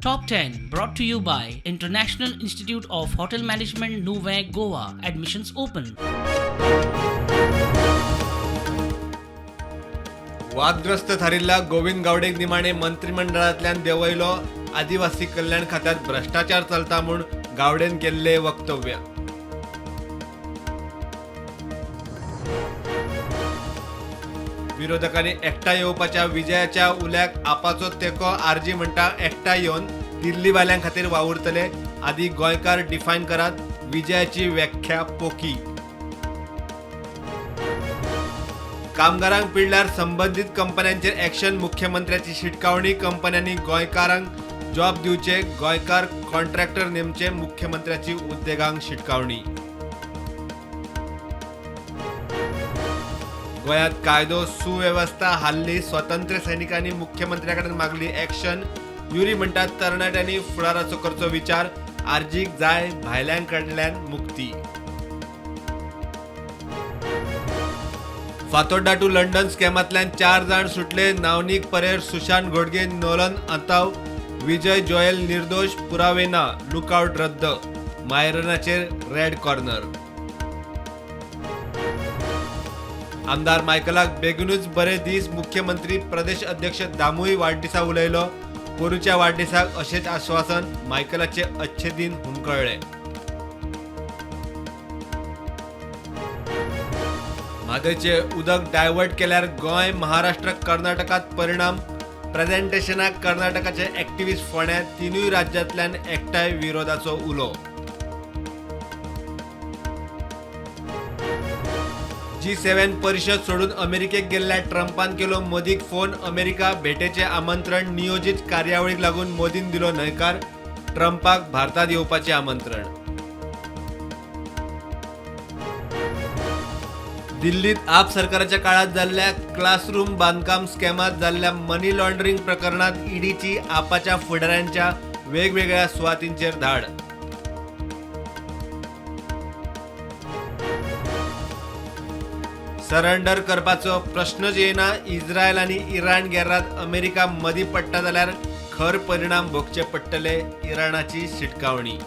Top 10 brought to you by International Institute of Hotel Management, Nuvem, Goa. Admissions open. वादग्रस्त थारिल्ल्या गोविंद गावडेक निमाणे मंत्रिमंडळांतल्यान देंवयलो. आदिवासी कल्याण खात्यात भ्रष्टाचार चलता म्हूण गावडेन केल्ले वक्तव्य. विरोधकांनी एकठांय येवपाच्या विजयाच्या उल्याक आपाचो तेंको. आरजी म्हणटा एकठांय येवन दिल्ली वाल्यां खातीर वावुरतले. आदी गोंयकार डिफायन करात, विजयाची व्याख्या पोकी. कामगारांक पिडल्यार संबंदीत कंपन्यांचेर ॲक्शन, मुख्यमंत्र्याची शिटकावणी. कंपन्यांनी गोंयकारांक जॉब दिवचे, गोंयकार कॉन्ट्रॅक्टर नेमचे, मुख्यमंत्र्याची उद्देगांक शिटकावणी. गोंयांत कायदो सुवेवस्था हाल्ली, स्वतंत्र सैनिकांनी मुख्यमंत्र्याकडेन मागली ॲक्शन. युरी म्हणटात तरणाट्यांनी फुडाराचो करचो विचार, आरजीक जाय भायल्यां कडल्यान मुक्ती. फातोड्डा टू लंडन स्कॅमांतल्यान 4 जाण सुटले. नावनीक परेर, सुशांत घोडगे, नोलन अंताव, विजय जोयल निर्दोश, पुरावे ना, लुकआउट रद्द. मायरनाचेर रेड कॉर्नर. आमदार मायकलाक बेगीनूच बरे दीस, मुख्यमंत्री. प्रदेश अध्यक्ष दामूय वाडदिसा उलयलो. पोरूच्या वाडदिसाक अशेंच आश्वासन, मायकलाचे अच्छे दिन हुमकळ्ळे. म्हादयचे उदक डायवर्ट केल्यार गोंय, महाराष्ट्र, कर्नाटकात परिणाम. प्रेझेंटेशनाक कर्नाटकाचे एक्टिव्हिस्ट फोंड्यां, तिनूय राज्यांतल्यान एकठांय विरोधाचो उलो. G7 परिषद सोडून अमेरिकेक गेल्ल्या ट्रंपान केलो मोदीक फोन. अमेरिका भेटेचे आमंत्रण, नियोजीत कार्यावळीक लागून मोदीन दिलो न्हयकार. ट्रंपाक भारतात येवपाचें आमंत्रण. दिल्लीत आप सरकाराच्या काळात जाल्ल्या क्लासरूम बांदकाम स्कॅमात जाल्ल्या मनी लॉन्ड्रिंग प्रकरणात ईडीची आपाच्या फुडाऱ्यांच्या वेगवेगळ्या सुवातींचेर धाड. सरेंडर करपाचो प्रश्नच येना. इस्रायल आनी इराण गेर्रात अमेरिका मदीं पडटा जाल्यार खर परिणाम भोगचे पडटले, इराणाची शिटकावणी.